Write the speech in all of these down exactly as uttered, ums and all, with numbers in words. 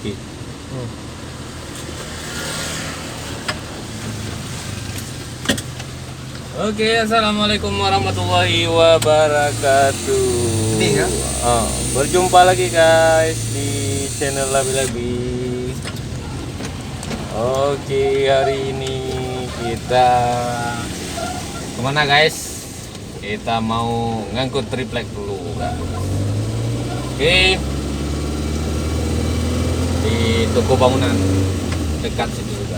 Oke, assalamualaikum warahmatullahi wabarakatuh. Ini ya? Ah, berjumpa lagi guys di channel Labi-Labi. Oke, hari ini kita kemana guys? Kita mau ngangkut triplek dulu. Oke. Di toko bangunan dekat situ juga.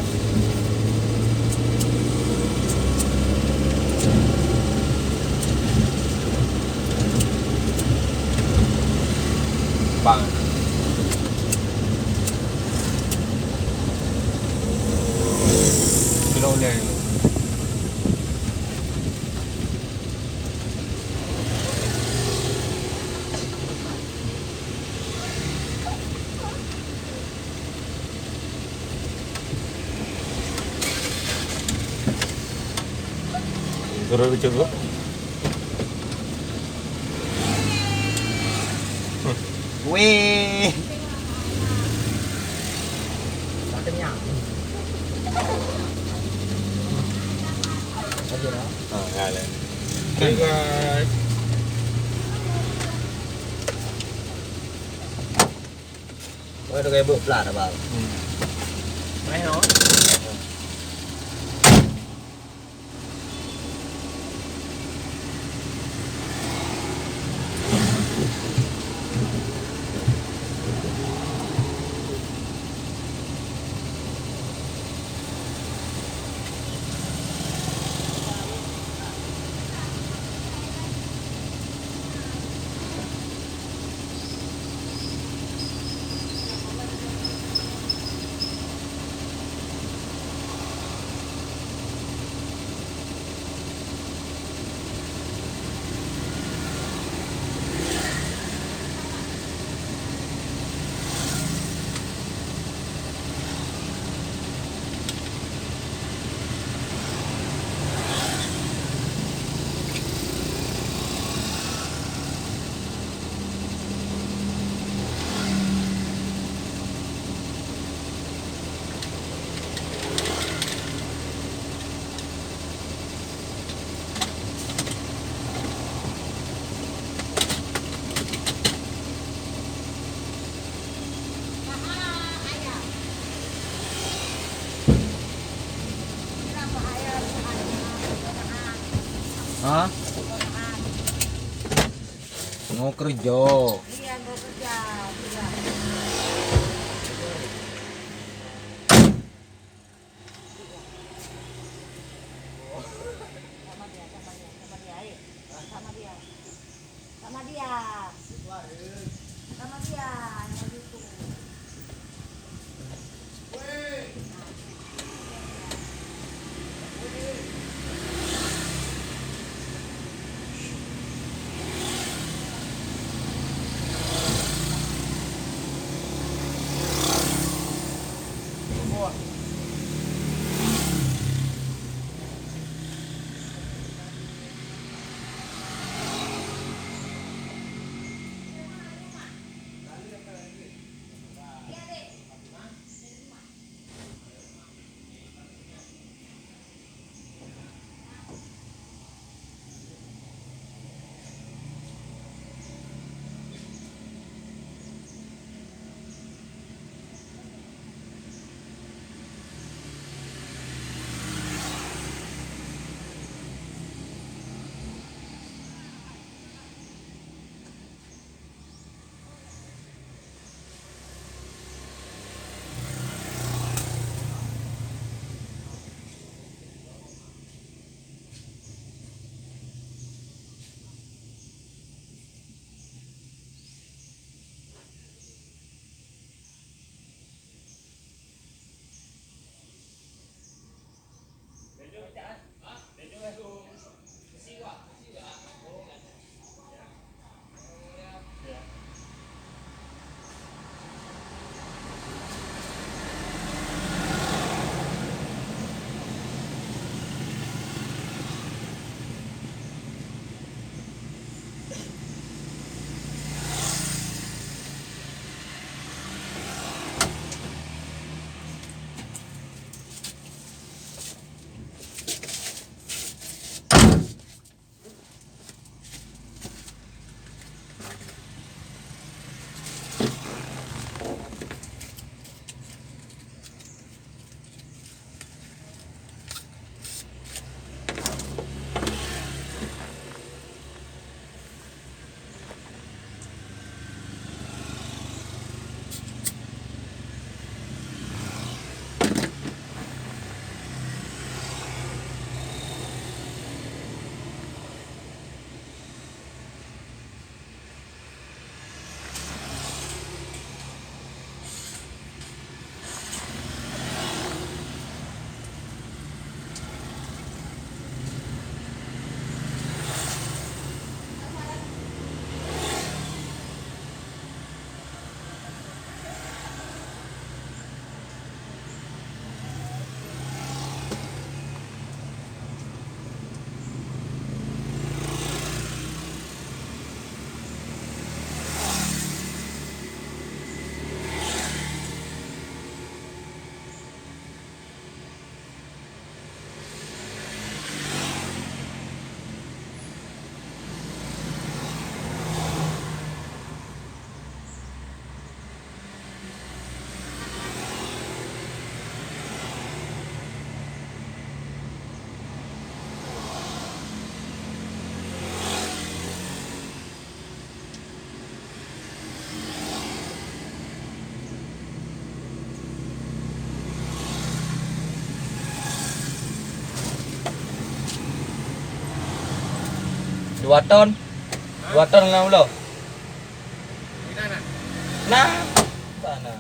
Bang. Kilo ni. Turun lucu tu. Weh. Kenyang. Oke lah. Ah, ya lah. Oke, guys. Oh, ada kayak bot plat, abang. Hmm. Main, oh. Hah? Ngo keureuja. Dua ton. Dua ton lam ulo. Nah, sana.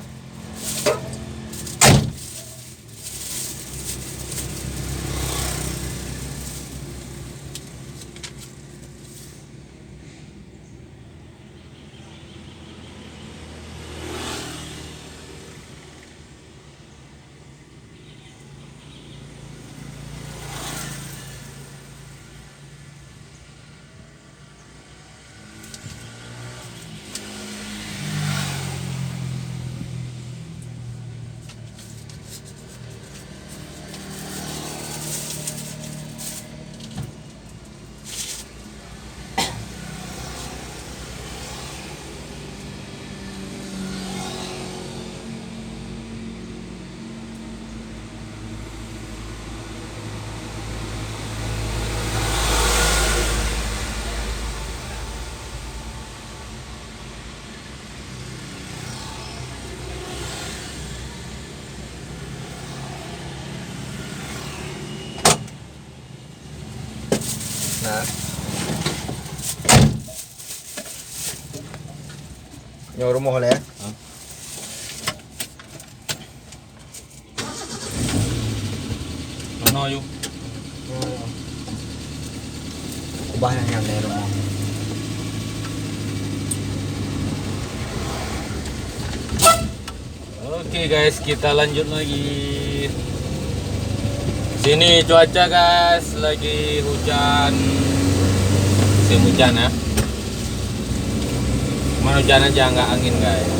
Nah. Nyoe rumoh lé. Ha. Mana yuk? Ubah nyang nyan lé rumoh. Oke guys, kita lanjut lagi. Sini cuaca guys lagi hujan, musim hujan ya. Cuman hujan aja, nggak angin guys.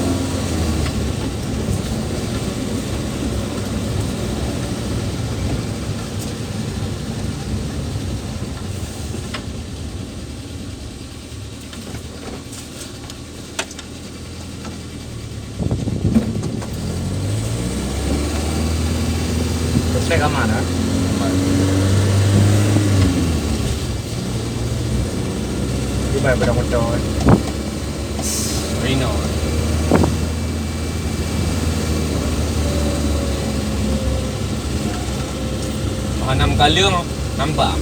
Respect aman, ha? Aman. Ibai pedang motor, eh. Reno. Hanam kaleueng. Nampak.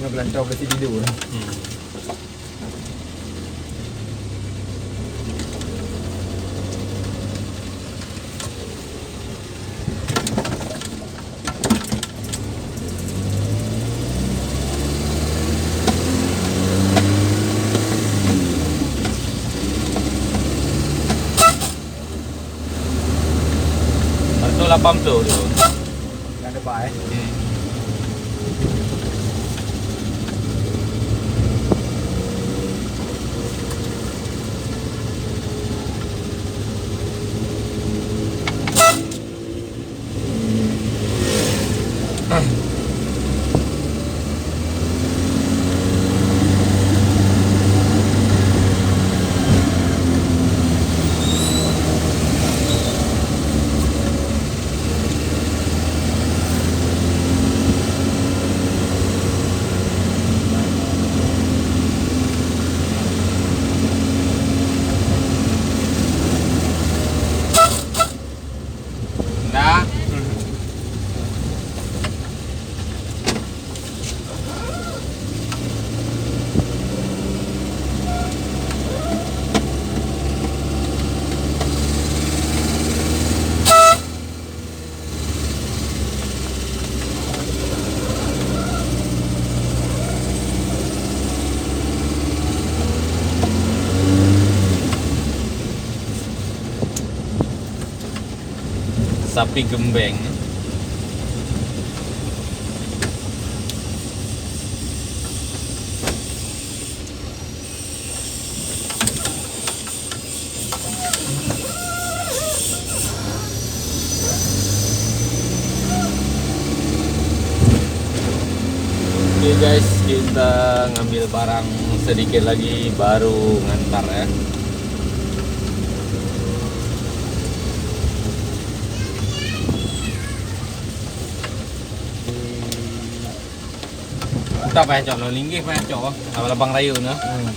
Nyoe geulantau beusi didu. Hmm. Seratus lapan puluh tu. Kan ada bai. Hmm. Dah. Sapi geumbeng. Oke guys, kita ngambil barang sedikit lagi baru ngantar ya. Entah payah cok lôn linggih payah cok, abang-abang rayeuk na. Hmm.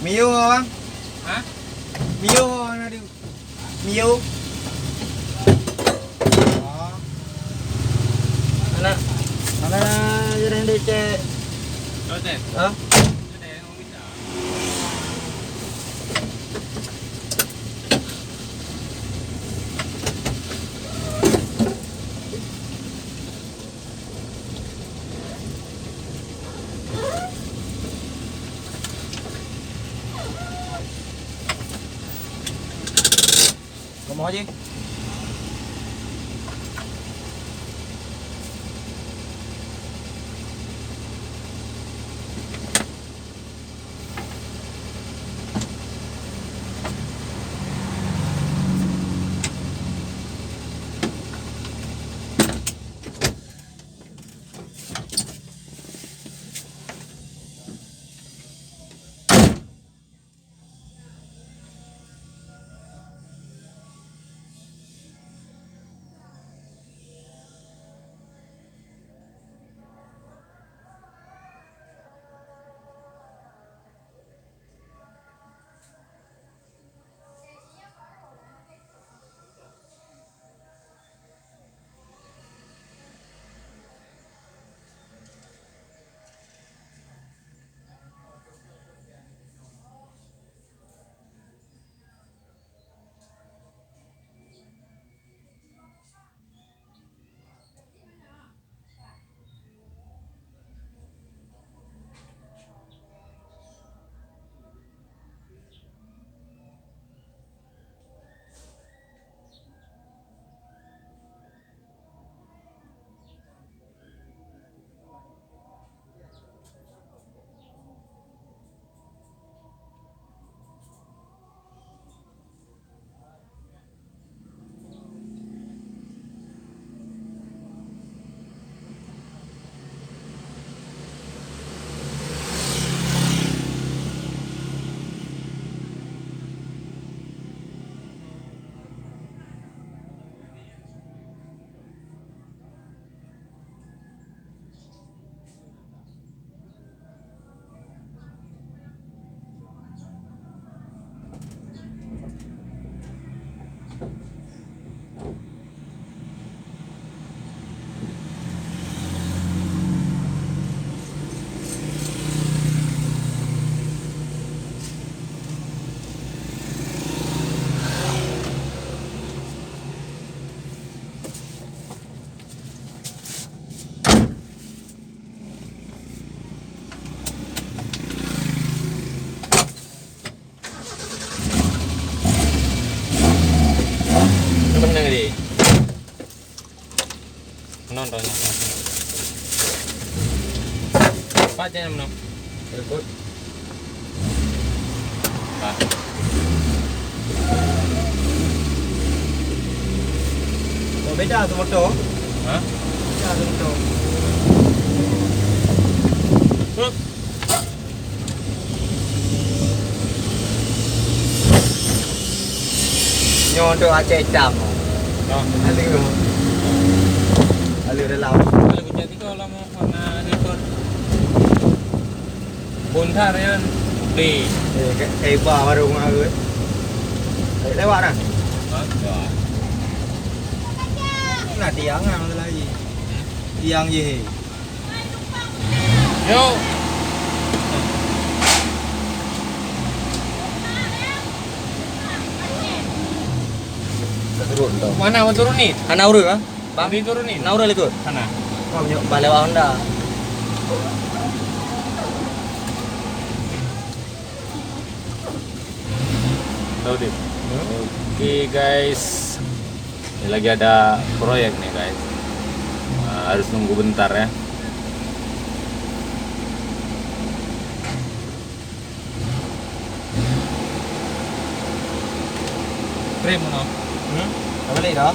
Mio, Bang. Hah? Mio, Bang, tadi. Mio. Oh. Mana? Mana jalan dek, Cek? Hah? Kamoe jih. Bener, Dik. Nonton. Pak, jangan menang. Ikut. Nah. Oh, beda tu motor. Hah? Beda tu motor. Hup. Nyoe untuk Aceh Hitam. Nah. Aduh. Aduh, dalam. Kalau hujan tiga lama. Mana ni, Kon? Bongkar, ya. Di. Eh, ke-, keba baru mengarut. Eh, lewat dah. Mantap. Nah, tiang lah masa lagi. Tiang je. Yo. Dah turun tu. Mana mau turun ni? Hana urut, ah? Bang, ni turun ni. Hana urut ikut. Sana. Kau punya balik Honda. Tahu, Dik? Hmm? Oke, guys. Ini lagi ada proyek nih, guys. Ah, harus nunggu bentar, ya. Krim, no? Hmm? Dah balik dah?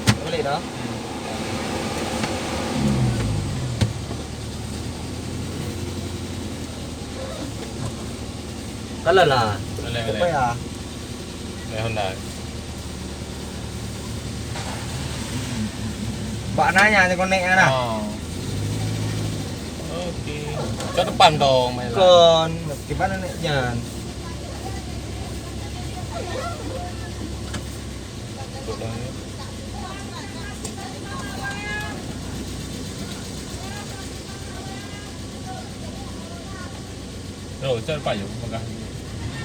Dah balik dah? Kalau lah. Boleh, boleh. Apa ya? Boleh, Honda. Bak nanya ni konek dah. Oh. Oke. Ke depan dong, main lah. Kon. Gimana nek Jan? Oh, cari payung, pegang.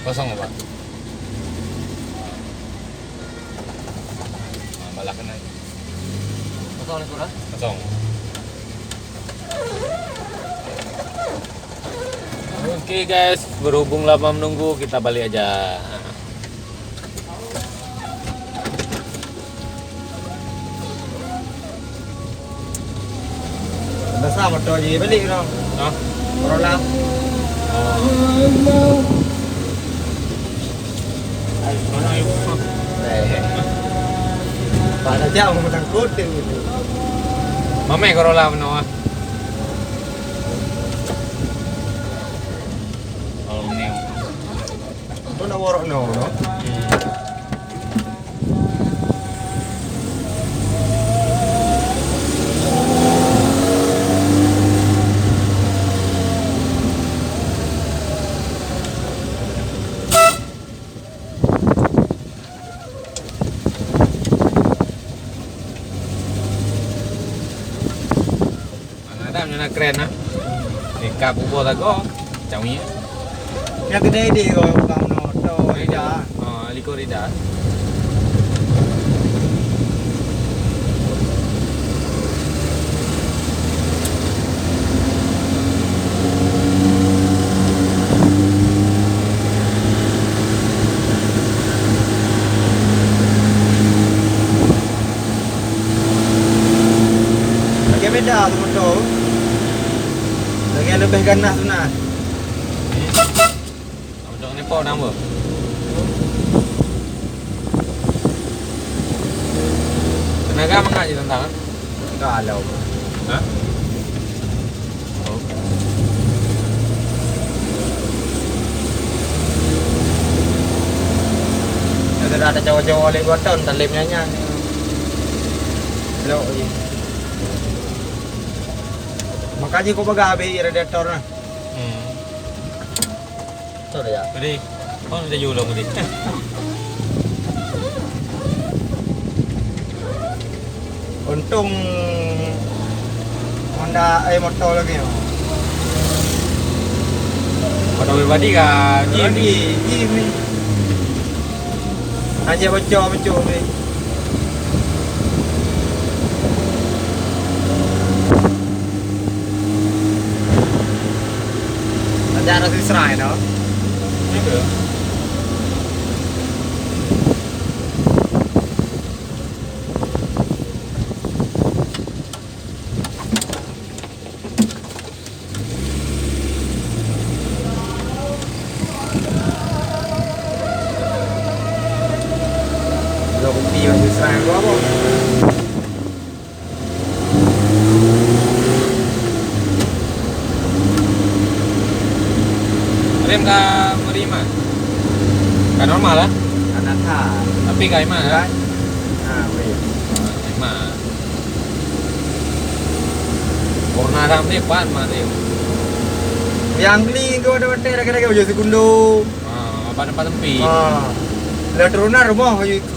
Kosong apa? Ah, malah kena. Kosong ni, Kura? Kosong. Oke, guys, berhubung lama menunggu, kita balik aja. Dasar motor je balik tu. Ha? Corolla. Oh. Mana ayo? Eh. Pada jam sangkut tu. Mamai Corolla meunoe. Oh, ni. Tu nak worok no, no? Hmm. Anak Adam nyan keren, ah. Tingkat buboh lagoe, macam ni. Nyang keudeh deh, oh, bang no, to, Rida. Oh, Aliko Rida. Lagèe beda tu moto. Lagèe leubeh ganas beuna. Abang Cok ni pau nama? Tenaga mangat je tentang, kan? Kalau. Ha? Oh. Ada, ada cowok-cowok oleh dua tahun tak lem nyanyi. Belok je. Makanya kau pegang habis radiator lah. Hmm. Betul ya? Jadi, kau nak jauh lah, Budi. Untung Honda, eh, motor lagi, oh. Motor pribadi kan? Pribadi, jim ni. Hanya bocor-bocor ni. Ada rasa serai tu. Ada. Belum kopi masih serang tu apa? Rem ka meurima? Ka normal lah? Ka natal. Tapi ka ima lah? Kan? Ha, weh. Ima. Warna ram ni pan mah ni. Yang beli ke ada batang lagi-lagi baju sekundo. Ha, apa tempat tempi? Ha. Lah turunan rumah baju itu.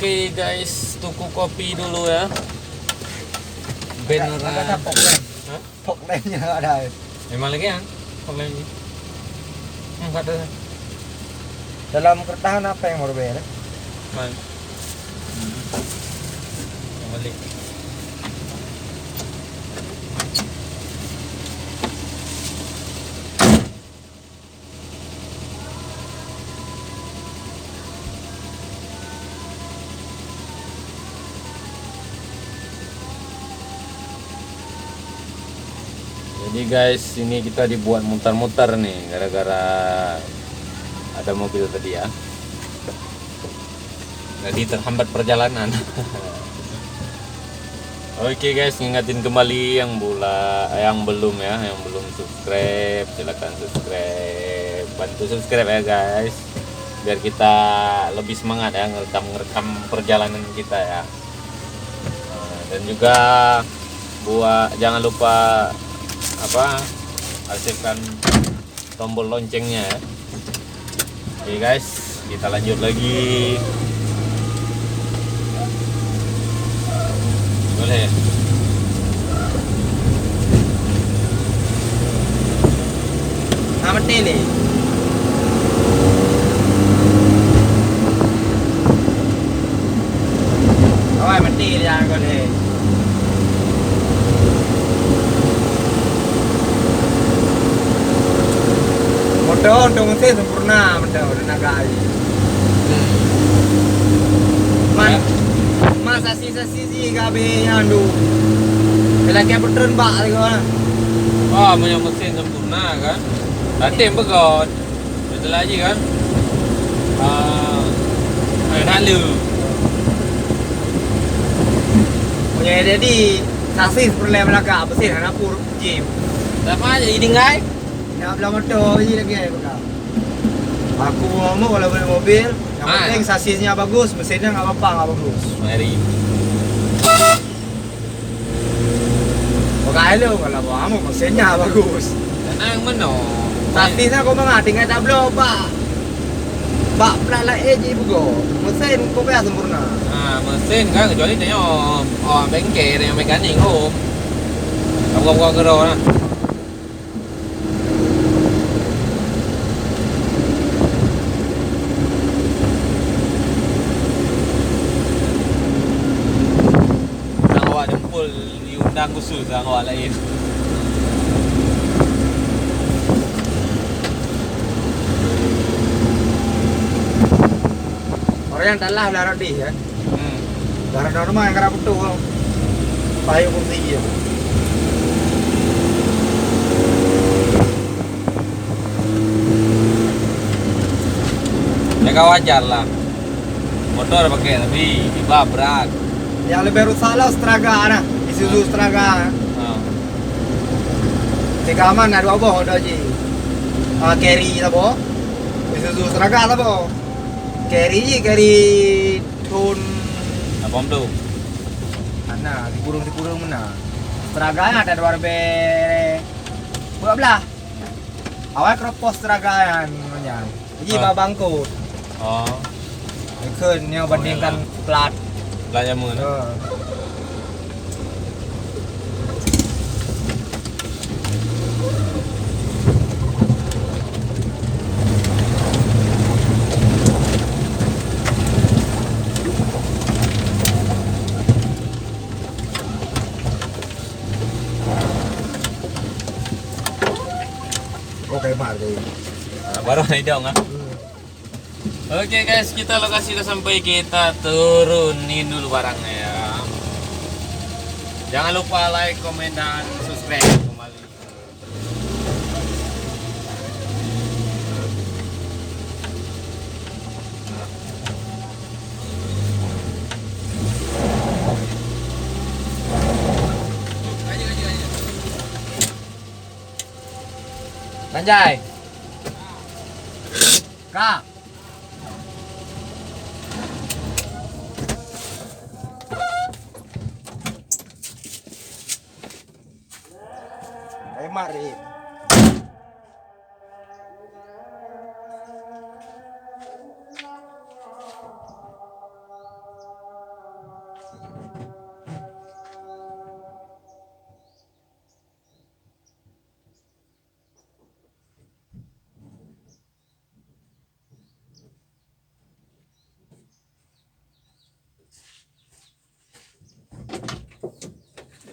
Oke guys, tuku kopi dulu ya. Ben ada, ada pok lem. Hah? Pok lemnya ada. Memang lagi kan? Pok lem ni. Hmm, kata. Dalam kertas apa yang mau bayar? Man. Yang balik. Jadi guys, ini kita dibuat muter-muter nih gara-gara ada mobil tadi ya. Jadi terhambat perjalanan. Oke guys, ngingetin kembali yang bula, yang belum ya, yang belum subscribe, silakan subscribe. Bantu subscribe ya guys. biar kita lebih semangat ya ngerekam-ngerekam perjalanan kita ya. Nah, dan juga buat, jangan lupa apa, aktifkan tombol loncengnya ya. Oke guys, kita lanjut lagi. Boleh. Nah, mati ni. Awai mati dia kau ni. Motor untuk mesin sempurna, motor tenaga ai. Man, man sasi-sasi si gabe nyan tu. Lagi putron bak lagi orang. Wah, punya mesin sempurna kan. Tapi begot. Betul lagi kan. Ah, ada lu. Punya jadi sasis peureulèe meulaga, mesin hana pur jim. Sama aja jadi ngai. Nak bela motor je lagi bukan. Aku mau kalau beli mobil, yang Ah. penting sasisnya bagus, mesinnya nggak apa-apa, nggak bagus. Mari. Pakai lu kalau mau kamu mesinnya bagus. Tenang meno. Sasisnya kau mengah tinggal tak blow pak. Pak plat lain je bugo. Mesin kau payah sempurna. Ha, mesin kan kecuali tengok oh bengkel yang mekanik oh. Buka-buka kerja lah. Sang awak jempol diundang khusus sang awak lain. Orang yang talah lah radih ya. Hmm. Dah rada normal yang karap betul. Payu kursi dia. Ya, ka wajar lah. Motor pakai tapi tiba berat. Yang lebih rusak lah Straga nah. Isuzu Straga. Ha. Tiga aman ada dua boh ada je. Ah, carry lah boh. Isuzu Straga lah boh. Carry je, carry Thôn lapan puluh. Ana, sikureueng-sikureueng meunan. Straga nyan ada dua ribèe dua belas. Awai kropos Straga nyan, nyan. Jadi Ah. babangkot. Oh. Ikheun nyoe bandingkan plat. Plat jameun. Ha. Oh, kayak bar deh. Ah, baru naik dong ah. Hmm. Oke guys, kita lokasi udah sampai, kita turunin dulu barangnya ya. Jangan lupa like, komen, dan subscribe kembali. Lanjai. Kak. Hemat, Rik.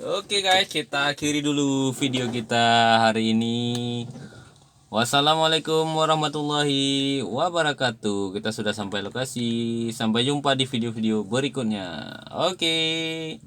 Oke guys, kita akhiri dulu video kita hari ini. Wassalamualaikum warahmatullahi wabarakatuh. Kita sudah sampai lokasi. Sampai jumpa di video-video berikutnya. Oke.